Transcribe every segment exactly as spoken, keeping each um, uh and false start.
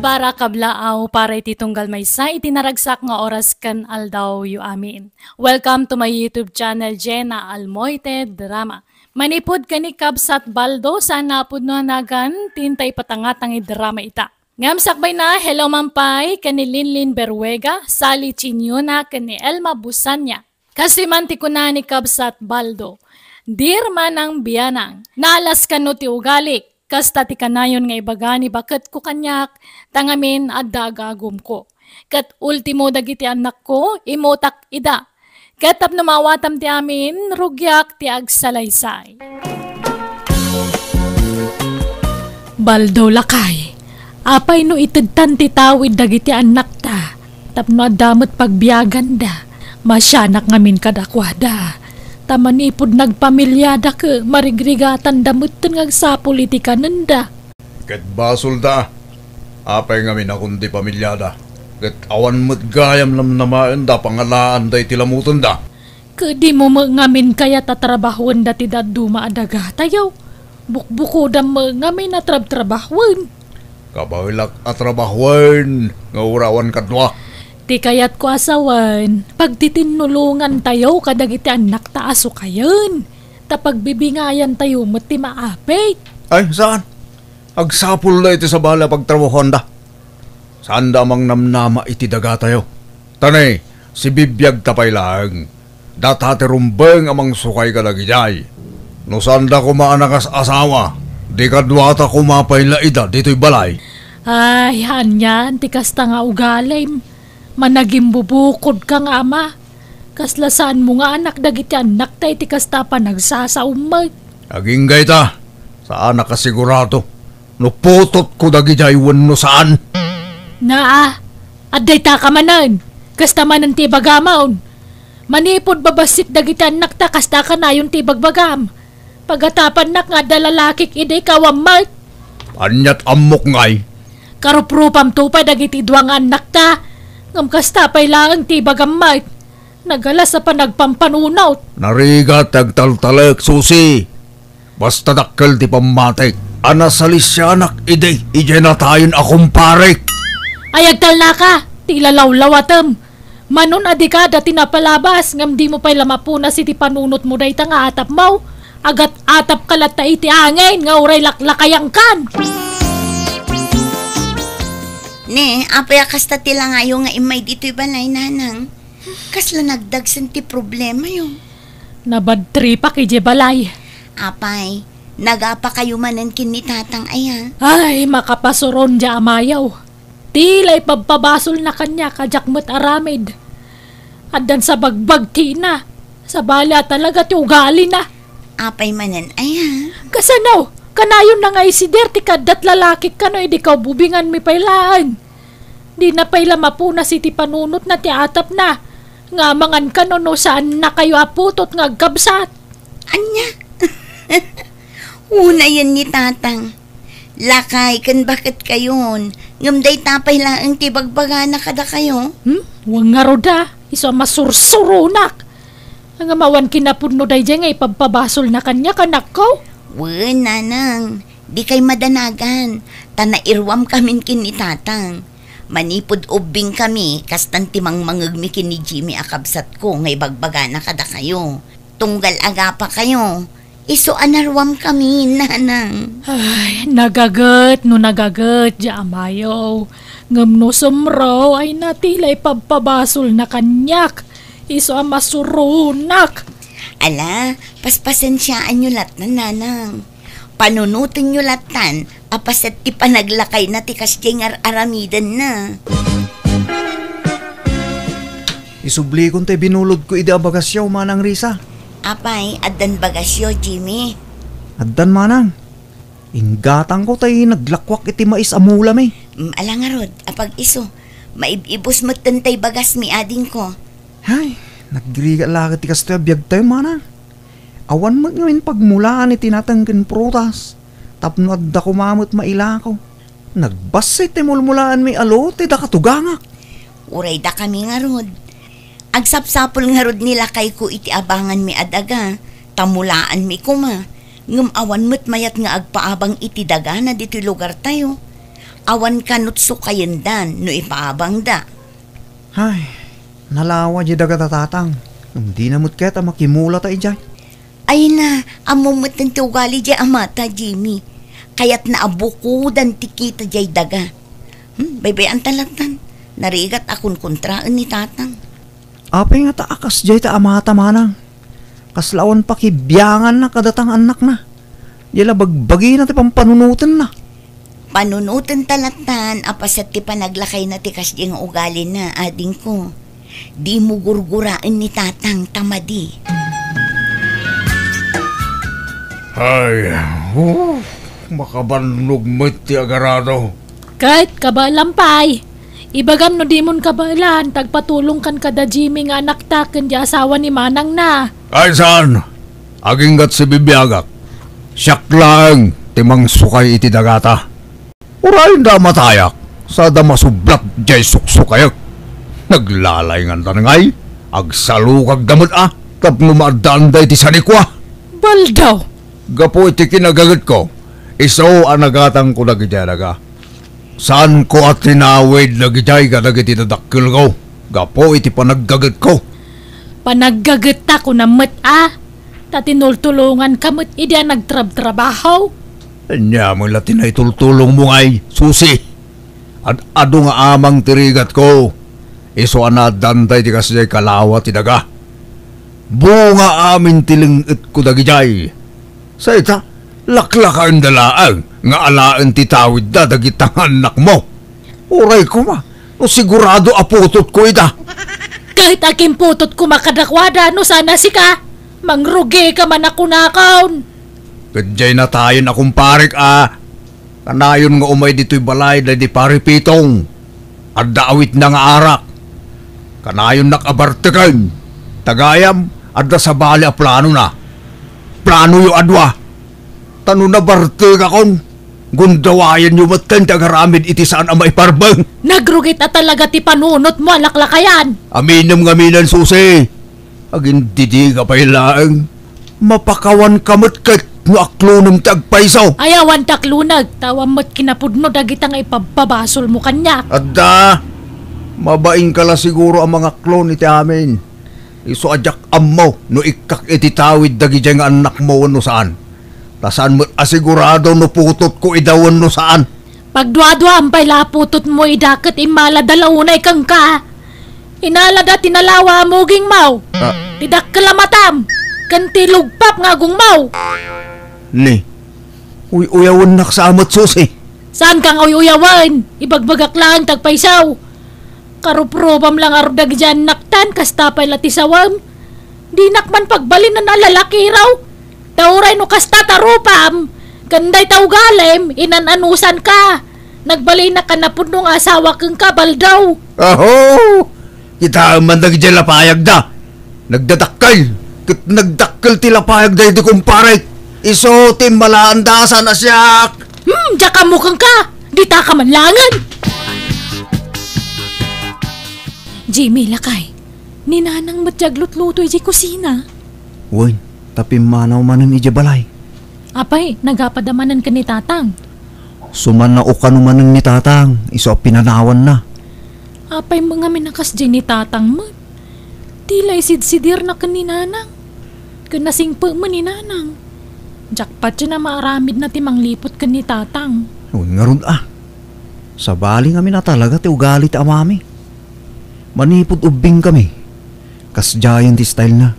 Para kablaaw, para iti tunggal maysa iti naragsak nga oras ken aldawyo amin. Welcome to my YouTube channel, Jena Almoite Drama. Manipud ken ni Kabsat Baldo, saan a pudno a nagan ti intay patangatang iti drama ita. Ngem sakbayna, hello man pay ken ni Linlin Berruega, Sally Chinyona, ken ni Elma Busanya. Kastoy man ti kuna ni Kabsat Baldo, "Dear Manang Bianang, naalas kano ti ugalik, kasta ti kanayon nga ibaga ni baketko kaniak, ta ngamin adda agagumko. Ket ultimo dagiti annakko, imutak ida. Ket tapno maawatam ti amin, rugiak ti agsalaysay." Baldo, lakay, apay no itedtan ti tawid dagiti annakta tapno adda met pagbiaganda? Masianak ngamin kadakuada. Ta manipud nagpamiliada ket marigrigatanda metten nga agsapul iti kanenda. Ket basolda. Apay ngamin a kundi pamiliada? Ket awan met gayam namnamaenda pangalaanda iti lamutenda. Ket dimo met ngamin kayat a trabahoenda ti dadduma a dagatayo? Bukbukodam met ngamin a trabtrabahoen. Kabaelak a trabahoen nga uray awan kadua. Ti kayatko a sawen, pagtitinulongantayo kadagiti annakta a sukayen, ta pagbibingayantayo met ti maapit. Ay, saan? Agsapulda iti sabali a pagtrabahoanda. Saanda a mangnamnama iti dagatayo. Ta ne, sibibiagta pay laeng. Data ti rumbeng a mangsukay kadagidiay. No saanda koma a nakas-asawa, di kaduata koma pay la ida ditoy balay. Ay, anian ti kasta nga ugalim. Managimbubukodka nga ama. Kasla saanmo nga anak dagiti annakta iti kasta a panagsasaom met. Agingga ita, saan a kasigurado no putotko dagidiay wenno saan. Naa, adda ita ka manen. Kasta manen ti ibagamon. Manipud babassit dagiti annakta, kasta kanayon ti ibagbagam. Pagatapannak nga adda lalakik idi ikaw a met. Aniat ammok ngay? Karuprupamto pay dagiti dua nga annakta. Ngem kasta pay laeng ti ibagam met. Nagalas a panagpampanunot. Narigat ti agtaltalek, Susi. Basta dakkel ti pammatik a nasalisianak idi idiay natayen a kumparek. Ay, agtalnaka, ti ilalawlawatem. Manon a dika da ti napalabas, ngem dimo pay la mapunas iti panunotmo dayta nga atapmo. Agat-atapka latta iti angin nga uray laklakayangkan. Ne, apay a kasta ti langayo nga immay ditoy balay, nanang? Kasla nagdagsen ti problemayo? Nabadtripak idiay balay. Apay, nagapakayo manen ken ni tatang aya? Ay, makapasuron diay amayo. Ti la ipabpabasolna kaniak a diak met aramid. Addan sa bagbagtina, sabali a talaga ti ugalina. Apay manen aya? Kasano? Kanayonna nga isider ti kaaddat lalakik kano idi kaububinganmi pay laeng. Dina pay la mapunas iti panunotna ti atapna, nga amangan kano no saannakayo a putot nga agkabsat. Ania? Unayen ni tatang. Lakay ken baketkayon, ngem dayta pay laeng ti ibagbagana kadakayo. Hmm? Wen ngarud a, isu a masursuronak. Ngem awan kinapudno daydiay nga ipabpabasolna kaniak, anakko? Wen, nanang, dikay madanagan, ta nairuamkamin ken ni tatang. Manipud ubbingkami, kastan ti mangmangegmi ken ni Jimmy a kabsatko nga ibagbagana kadakayo. Tunggal agapakayo, isu a naruamkami, nanang. Ay, nagaget no nagaget diay amayo. Ngem no sumro, ay na ti la ipabpabasolna kaniak. Isu a masuronak. Ala, paspasensiaanyo lattan, nanang. Panunotenyo lattan a paset ti panaglakayna ti kasdiay nga ar-aramidenna. Isublikon tay binulodko idi a bagasyo, Manang Risa. Apay, addan bagasyo, Jimmy? Addan, Manang. Inggatangko tay naglakuak iti mais a mulami. Mm, ala ngarud, apag-isu. Maib-ibus metten tay bagasmi, adingko. Hay, nagrigat la ket ti kastoy a biagtayo, Manang. Awan met ngamin pagmulaan iti nateng ken prutas, tapno adda koma met mailako. Nagbassit ti mulmulaanmi a lote da katugangak. Uray dakami ngarud. Agsapsapul ngarud ni lakayko iti abanganmi a daga, ta mulaanmi koma, ngem awan met mayat nga agpaabang iti dagana ditoy lugartayo. Awan kanut sukayendan no ipaabangda. Ay, nalawa di dagata tatang. Ngem dina met ket a makimulata idiay. Ay na, ammom met ti ugali diay amata, Jimmy. Kayatna a bukodan ti kita diay daga. Hmm, baybay-anta lattan. Narigat a kunkontraen ni tatang. Apay ngata a kasdiay ta amata manang? Kasla awan pakibianganna kadata nga annakna. Diay la bagbagina ti pampanunotenna. Panunotenta lattan a paset ti panaglakayna ti kasdiay nga ugalina, adingko. Dimo gurguraen ni tatang ta madi. Ay, oh, makabannog met ti agarado. Ket kabaelam pay. Ibagam no dimon kabaelan, ta agpatulongkan kada Jimmy nga anakta ken di asawa ni manangna. Ay, saan? Aginggat sibibiagak. Siak laeng ti mangsukay iti dagata. Uray da matayak, sada masublat diay suksukayek. Naglalay ngandan ngay, agsalukagda met a, tapno maaddaanda iti sanikua. Baldaw! Gapu iti kinagagetko, isu a nagatangko dagidiay daga. Saanko a tinawid dagidiay kadagiti dadakkelko gapu iti panaggagetko. Panaggagetta kunam met a, ta tinultulonganka met idi a nagtrabtrabaho. Ania met la ti naitultulongmo ngay, Susi? Ad-adu nga amang ti rigatko, isu a naaddaanda iti kasdiay kalawa ti daga. Bunga amin ti leng-etko dagidiay. Sa ita, laklakaenda laeng nga alaen ti tawidda dagita nga annakmo. Uray koma, no sigurado a putotko ida. Ket agimputotko koma kadakuada no saan a sika, mangrugika man a kunakon. Ket diay natayen a kumparek a, kanayon nga umay ditoy balay daydi Pari Pitong. Adda awitna nga arak. Kanayonnak a barteken. Ta gayam, adda sabali a planona. Planoyo a dua. Ta no nabartekakon, gundawayanyo metten ti agaramid iti saan a maiparbeng. Nagrugit a talaga ti panunotmo a laklakayan. Aminem ngamin, Susi. Agindidiga pay laeng. Mapakawanka met ket no aklonem ti agpayso. Ay, awan ti aklonek, ta awan met kinapudno dagita nga ipabpabasolmo kaniak. Adda, mabainka la siguro a mangaklon iti amin. Isu a diak ammo no ikkak iti tawid dagidiay nga annakmo wenno saan. Ta saan met a sigurado no putotko ida wenno saan. Pagduaduam pay la a putotmo ida ket immalada la unay kenka. Inalada ti nalawa a mugingmo. Ah. Ti dakkel a matam, ken ti lugpap nga agongmo. Ni, uy-uyawennak sa met, Susi. Saanka nga uy-uyawen? Ibagbagak laeng ti agpayso. Karuprubam la ngarud dagidiay annaktan, kasta pay la ti sawem. Dinak man pagbalinan a lalakiraw. Ta uray no kasta ta rupam, ken dayta ugalim, inan-anusanka. Nagbalinak a napudno nga asawa kenka, Baldaw. Aho! Kitaem man dagidiay lapayagda. Nagdadakkel, ket nagdakkel ti lapayagda iti kumparek. Isu ti immalaanda a saan a siak. Hmm, diak ammo kenka. Ditaka man laengen. Jimmy, lakay. Ni Nanang met ti aglutluto idiay kusina. Wen, ta pimmanaw manen idiay balay. Apay, nagapada manen ken ni Tatang? Sumannao kano manen ni Tatang, isu a pinanawanna. Apay met ngamin a kasdiay ni Tatang met? Ti la isidsidirna ken ni Nanang. Ken nasingpet met ni Nanang. Diak patien a maaramidna ti mangliput ken ni Tatang. Wen ngarud a. Sabali ngamin a talaga ti ugali ti amami. Manipud ubbingkami, kasdiayen ti stylena.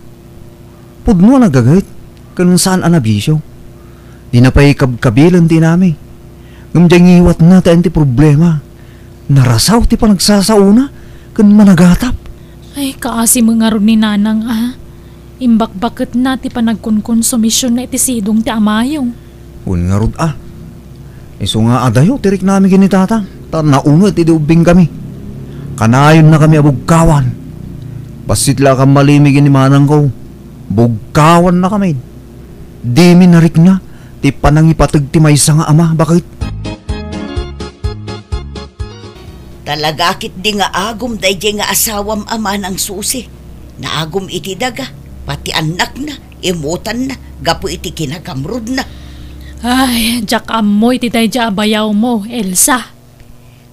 Pudno a nagaget, ken saan a nabisio. Dina pay kabkabilen ti inami. Ngem diay ngiwatna ti ayan ti problema. Narasaw ti panagsasaona ken managatap. Ay, kaasi met ngarud ni Nanang a. Imbakbaketna ti panagkonkonsumision iti sidong ti amayo. Wen ngarud a. Isu nga adayo ti riknami ken ni Tatang, ta naunget idi ubbingkami. Kanayonnakami a bugkawan. Bassit la a kammalimi ken ni manangko. Bugkawannakami. Dimi narikna ti panangipateg ti maysa nga ama, baket. Talaga ketdi nga agum daydiay nga asawam a manang Susi. Naagum iti daga, pati annakna, imutanna, gapu iti kinagamrudna. Ay, diak ammo iti daydiay a bayawmo, Elsa.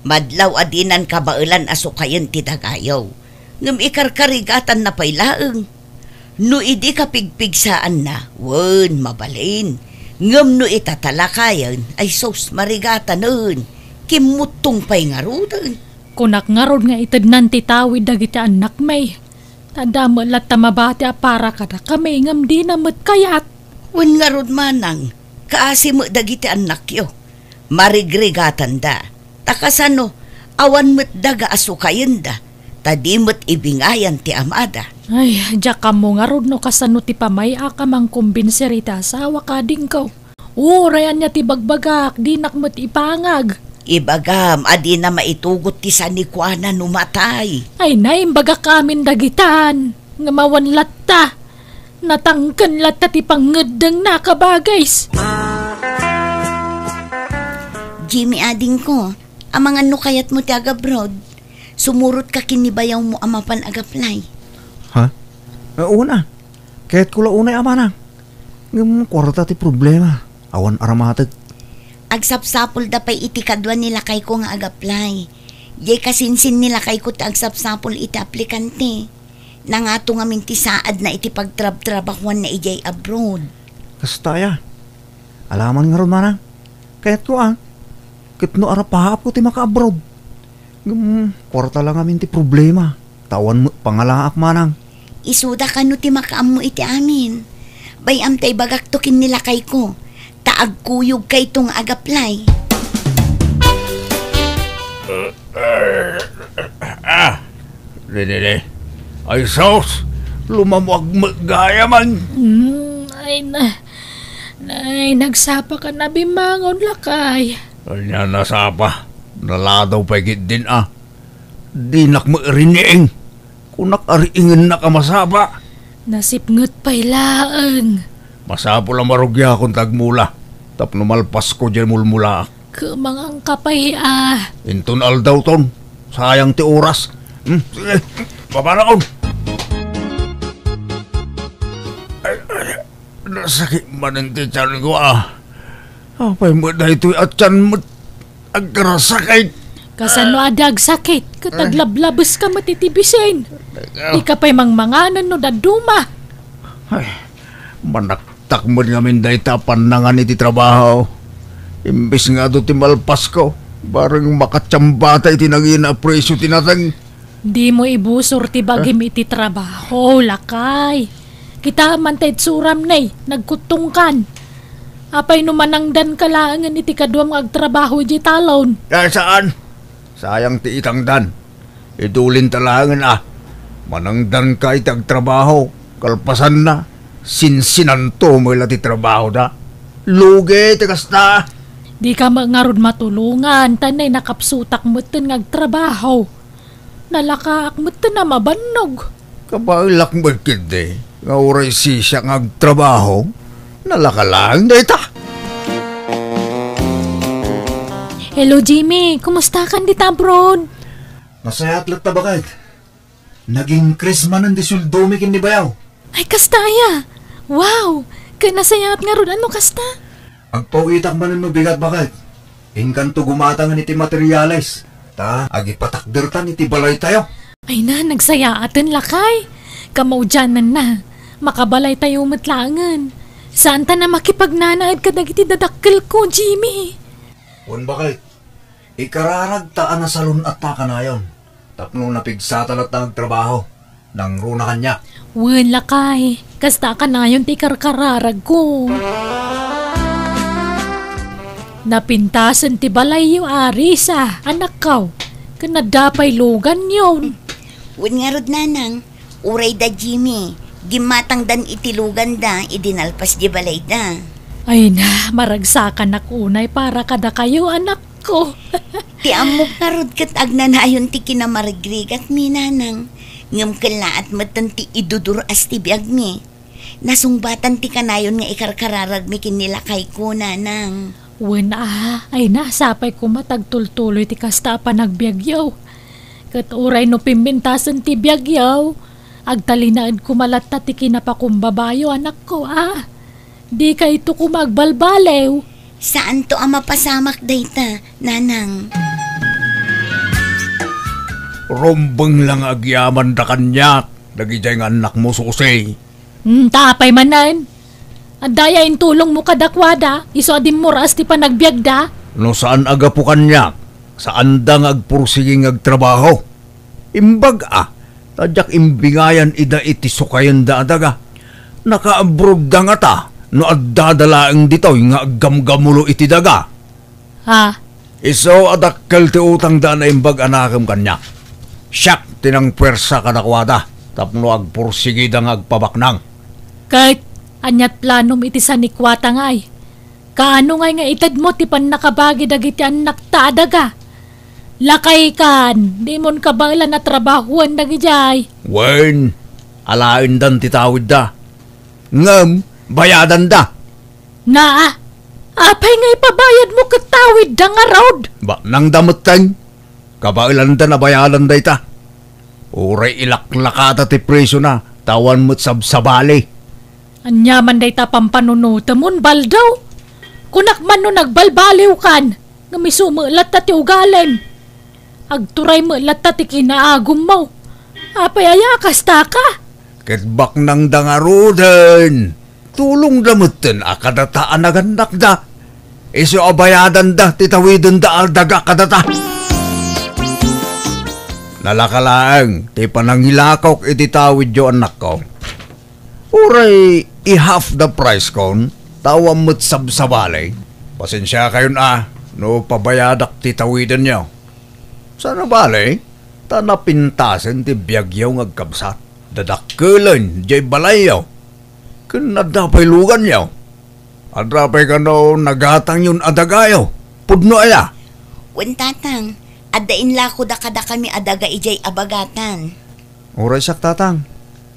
Madlaw a dinan kabaelan a sukayen ti dagayo, ngem ikarkarigatanna pay laeng. No idi kapigpigsaanna, wen, mabalin. Ngem no itatalakayen, ay sus, marigatanen. Kimmuttong pay ngaruden. Kunak ngarud nga itednan ti tawid dagiti annakmi. Ta adda met latta mabati a para kadakami ngem dina met kayat. Wen ngarud manang, kaasi met dagiti annakyo. Marigrigatanda. Ta kasano, awan met daga a sukayenda, ta di met ibingayan ti amada. Ay, diak ammo ngarud no kasano ti pamay-ak a mangkumbinser iti asawak, adingko. Uray ania ti bagbagak, dinak met ipangag. Ibagam a dina maitugot ti sanikuana no matay. Ay, naimbagak amin dagitan. Ngem awan latta. Natangken latta ti pangngeddengna, kabagis. Jimmy, adingko, amangan no kayatmo ti agabroad. Sumurotka ken ni bayawmo a mapan agaplay. Ha? Eh, una. Kayatko la unay a manang. Ngem kuarta ti problema. Awan aramatek. Agsapsapulda pay iti kadua ni lakayko nga agaplay. Diay kasinsin ni lakayko ti agsapsapul iti aplikante. Nangato ngamin ti saadna iti pagtrabtrabahuanna idiay abroad. Kasta aya. Alaman ngarud manang. Kayatko a. Ket no arapaapko ti makaabroad. Ngem, kuarta la ngamin ti problema. Ta awan met pangalaak manang. Isuda kano ti makaammo iti amin. Bay-am ta ibagakto ken ni lakayko. Ta agkuyogkayto nga agaplay. Ah, Rinini. Ay sus! Lumamuag met gayam. Hmm, ay na. Nay, nagsapa ka na bimangon, lakay. Ania nasapa? Naladaw pay ketdin a. Dinak met riiniing. Kunak a riingennak a masapa. Nasipnget pay laeng. Masapul a marugiakon ta agmula. Tapno malpasko diay mulmulaak. Kumangangka pay a. Inton aldawton. Sayang ti oras. Hmm, sige. Babaraon. Ay, ay, nasakit manen ti tianko a. Apay met daytoy a tian met agkarasakit? Kasano a di agsakit? Ket aglablabes ka met iti bisin. Ika pay mangmanganen no dadduma. Ay, manak- Tak met ngamin dayta a pannangan iti trabaho. Imbes nga adu ti malpasko, bareng makatiamba ta iti nangina a presio ti nateng. Dimo ibusor ti bagim iti trabaho, lakay. Kitaem man ta itsuram, nay, nagkuttongkan. Apay no manangdanka laengen iti kaduam nga agtrabaho idiay talon? Ay, saan? Sayang ti itangdan. Idulinta laengen a, manangdanka iti agtrabaho, kalpasanna, sinsinanto met la ti trabahoda. Lugi ti kasta! Dika met ngarud matulongan, ta nay nakapsutak metten nga agtrabaho. Nalakaak metten a mabannog. Kabaelak met ketdi, nga uray sisiak nga agtrabaho, nalaka laeng dayta. Hello, Jimmy. Kumustakan dita abroad? Nasayaat latta, baket. Nag-increase manen ti sueldomi ken ni bayaw. Ay, kasta aya? Wow! Ket nasayaat ngarud a no kasta? Agpaw-itak manen no bigat, baket. Inkanto gumatangen iti materiales, ta agipatakdertan iti balaytayo. Ay na, nagsayaaten, lakay. Kamaudiananna, makabalaytayo met laengen. Saanta a makipagnanaed kadagiti dadakkelko, Jimmy. Wen, baket. Ikararagta a nasalun-atta kanayon tapno napigsata latta nga agtrabaho. Nangruna kaniak. Wen, lakay, kasta a kanayon ti ikarkararagko. Napintasen ti balayyo, Arisa, anakko, ken adda pay luganyon. Wen ngarud, nanang, uray da Jimmy, gimmatangdan iti luganda idi nalpas di balayda. Ay na, maragsakanak unay para kadakayo, anakko. Ti ammok ngarud ket agnanayon ti kinamarigrigatmi, nanang. Ngem kellaat metten ti idudur-as ti biagmi. Nasungbatan ti kanayon nga ikarkararagmi ken ni lakayko, nanang. Wen a, ay na, sapay koma ta agtultuloy ti kasta a panagbiagyo. Ket uray no pimpintasen ti biagyo, agtalinaed koma latta ti kinapakumbabayo, anakko a. Dikayto koma agbalbaliw. Saanto a mapasamak dayta, nanang. Rumbeng la nga agyamanda kaniak, dagidiay nga annakmo, Susi. Hmm, ta apay manen? Adda aya intulongmo kadakuada, isu a dimmuras ti panagbiagda? No saan a gapu kaniak, saanda nga agpursigi nga agtrabaho. Imbag a, ta diak imbingayan ida iti sukayenda a daga. Naka-abroadda ngata no addada laeng ditoy nga aggamgamulo iti daga. Ha? Isu a dakkel ti utangda a naimbag a nakem kaniak. Siak ti nangpuersa kadakuada tapno agpursigida nga agpabaknang. Ket ania't planom iti sanikuatangay? Kaano ngay nga itedmo ti pannakabagi dagiti annakta a daga? Lakay kan, dimon kabaelan a trabahoen dagidiay. Wen, alaendan ti tawidda. Ngem, bayadanda. Naa, apay nga ipabayadmo ket tawidda ngarud? Baknangda metten. Kabaelanda a bayadan dayta. Uray ilaklakada ti presiona, ta awan met sabsabali. Ania man dayta pampanunotemon, Baldaw? Kunak man no nagbalbaliwkan, ngem isu met latta ti ugalem. Agturay met latta ti kinaagummo. Apay aya a kastaka? Ket baknangda ngaruden. Tulongda metten a kadata a nagannakda. Isu a bayadanda ti tawidenda a daga kadata. Nalaka laeng ti panangilakok iti tawidyo, annakko. Uray i-half the price kon, ta awan met sabsabali. Pasensiakayon a no pabayadak ti tawidenyo. Saan a bale, ta napintasen ti biagyo nga agkabsat. Dadakkelen diay balayyo. Ken adda pay luganyo. Adda pay kano nagatangyon a dagayo. Pudno aya? Wen, Tatang, adda inlakoda kadakami a daga idiay abagatan. Uray siak, Tatang,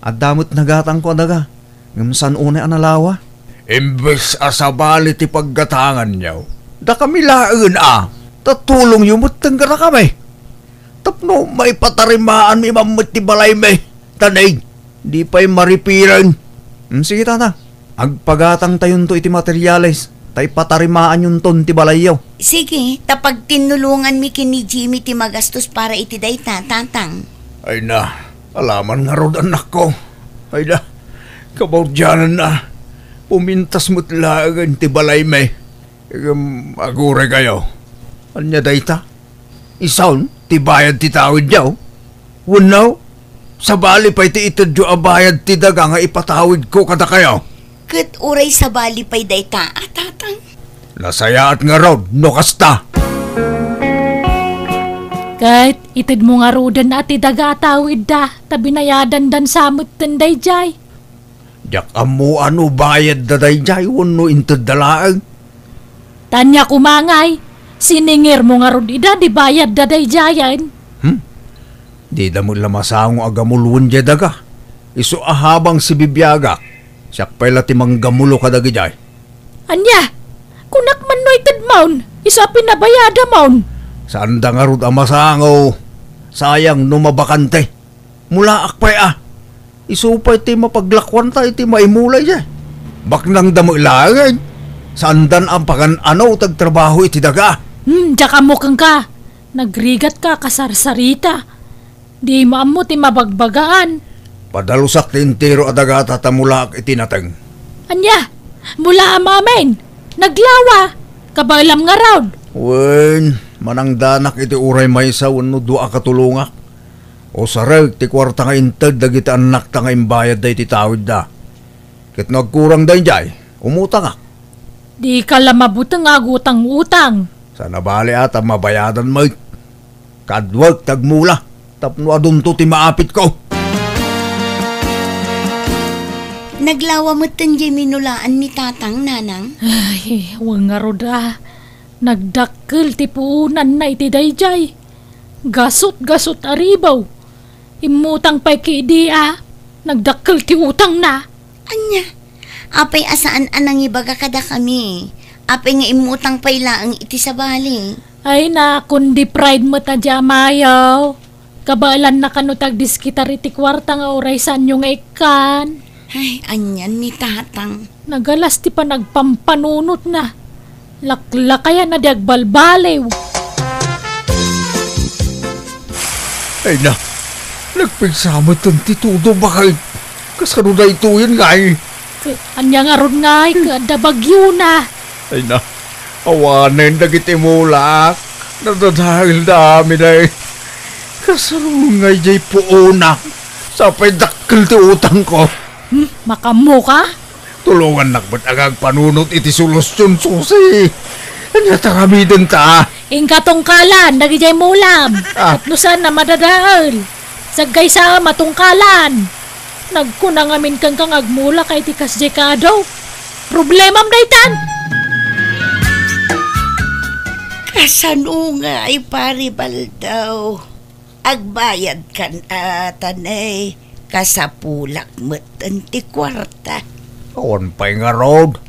adda met nagatangko a daga, ngem saan unay a nalawa. Imbes a sabali ti paggatanganyo, dakami laengen a, ta tulongyo metten kadakami. Tapno maipatarimaanmi man met ti balaymi, ta nay, di pay maripiren. Hmm, sige, Tatang. Agpagatangtayonto iti materiales, ta ipatarimaanyonton ti balayyo. Sige, ta pagtinnulonganmi ken ni Jimmy ti magastos para iti dayta, Tatang. Ay na, alaman ngarud, annakko. Ay na, kabaudiananna, pumintas met laengen ti balaymi. Ngem aguray kayo. Ania dayta? Isun ti bayad ti tawidyo? Wenno, sabali pay ti itedyo a bayad ti daga nga ipatawidko kadakayo? Ket uray sabali pay dayta a, Tatang? Nasayaat ngarud no kasta. Ket itedmo ngaruden a ti daga a tawidda, ta binayadandan sa metten daydiay. Diak ammo a no bayadda daydiay wenno intedda laeng. Ta ania koma ngay, siningirmo ngarud ida di bayadda daydiayen? Hmm? Dida met la masango a gamuloen diay daga. Isu a habang sibibiagak, siak pay la ti manggamulo kadagidiay. Ania? Kunak man no itedmon, isu a pinabayadamon. Saanda ngarud a masango. Sayang no mabakante. Mulaak pay a. Isu pay ti mapaglakuanta iti maimulay diay. Baknangda met laeng. Saandan a pagan-ano ti agtrabaho iti daga. Hmm, diak ammo kenka. Nagrigatka a kasarsarita. Dimo ammo ti mabagbagaan. Padalusak ti entero a dagata ta mulaak iti nateng. Ania? Mulaam amin? Naglawa? Kabaelam ngarud? Wen, manangdanak iti uray maysa wenno dua a katulongak. Usarek ti kuarta nga inted dagiti annakta nga imbayadda iti tawidda. Ket no agkurang daydiay, umutangak. Dika la mabuteng a agutang-utang. Saan a bale a ta mabayadan met. Kaduak ti agmula tapno adunto ti maapitko. Naglawa metten diay minulaan ni Tatang, Nanang? Ay, wen ngarud a. Nagdakkel ti puonanna iti daydiay. Gasut-gasut a ribaw. Immutang pay ket idi a nagdakkel ti utangna. Ania? Apay a saan a nangibaga kadakami? Apay nga immutang pay laeng iti sabali? Ay na, kundi pride met a di amayo. Kabaelanna kano ti agdiskitar iti kuarta nga uray saanyo nga ikkan. Ay, anian ni Tatang. Nagalas ti panagpampanunotna. Laklakayan a di agbalbaliw. Ay na, nagpigsa met ti tudo, bakit? Kasano daytoyen ngay? Ket ania ngarud ngay, ket adda bagyona. Ay na, awanen dagiti mulak. Nadadaelda amin ay. Kasano ngay jay puonak? Sapay dakkel ti utangko. Hmm, makammoka? Tulongannak met nga agpanunot iti solusion, Susi. Ania ti aramidenta? Inka tungkalan dagijay mulam. Ah. Tapno saan a madadael. Saggaysa a matungkalan. Nagkuna ngamin kenka nga agmulak iti kasdiay kado. Problemam daytan. Kasano ngay, Pari Baldaw? Agbayadkan a tanay, kasapulak metten ti kuarta. Awan pay ngarud,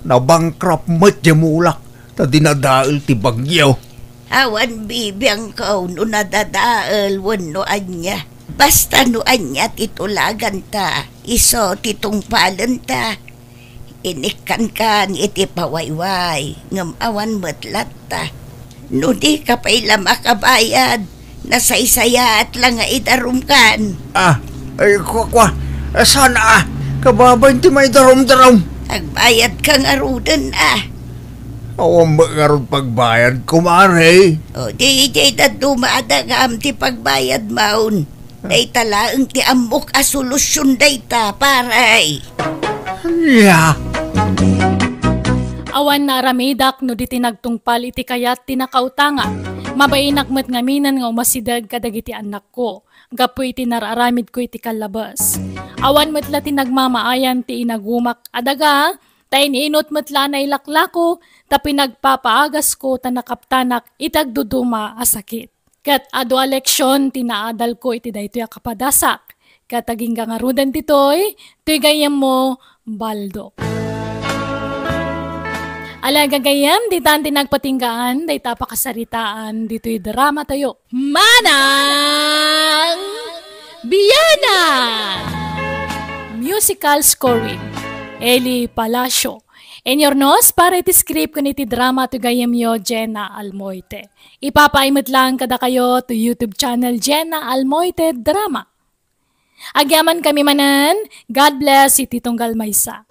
nabankrupt met diay mulak ta dinadael ti bagyo. Awan bibiangko no nadadael wenno ania. Basta no ania ti tulaganta, isu ti tungpalenta. Inikkankan iti pawayway, ngem awan met latta. No dika pay la makabayad, nasaysayaat la nga idarumkan. Ah, ay, kua, kua. Ah, saan a? Kababain ti maidarumdarum. Agbayadka ngaruden a. Awan met ngarud pagbayad, kumare. O, di, di dadduma a dagam ti pagbayad maun. Dayta laeng ti ammok a solusion dayta, pare. Ania? Awan naaramidak no di ti nagtungpal iti kayat ti nakautanga. Mabainak met ngaminen nga umasideg kadagiti annakko, gapu iti nararamidko iti kallabes. Awan met la ti nagmamaayan ti inagumak a daga, ta in-inut met la a nailaklako, ta pinagpapaagasko ta nakaptanak iti agduduma a sakit. Ket adu a leksion ti naadalko iti daytoy a kapadasak. Ket agingga ngaruden ditoy, toy gayyemmo, Baldo. Ala gagayyem, ditan ti nagpatinggaan, dayta a pakasaritaan, ditoy dramatayo. Manang Bianan! Musical scoring, Eli Palacio. Inyurnos para iti script ken iti drama ti gayyemyo, Jenna Almoite. Ipapaay met laeng kadakayo to YouTube channel Jenna Almoite Drama. Agyamankami manen, God bless iti tunggal maysa.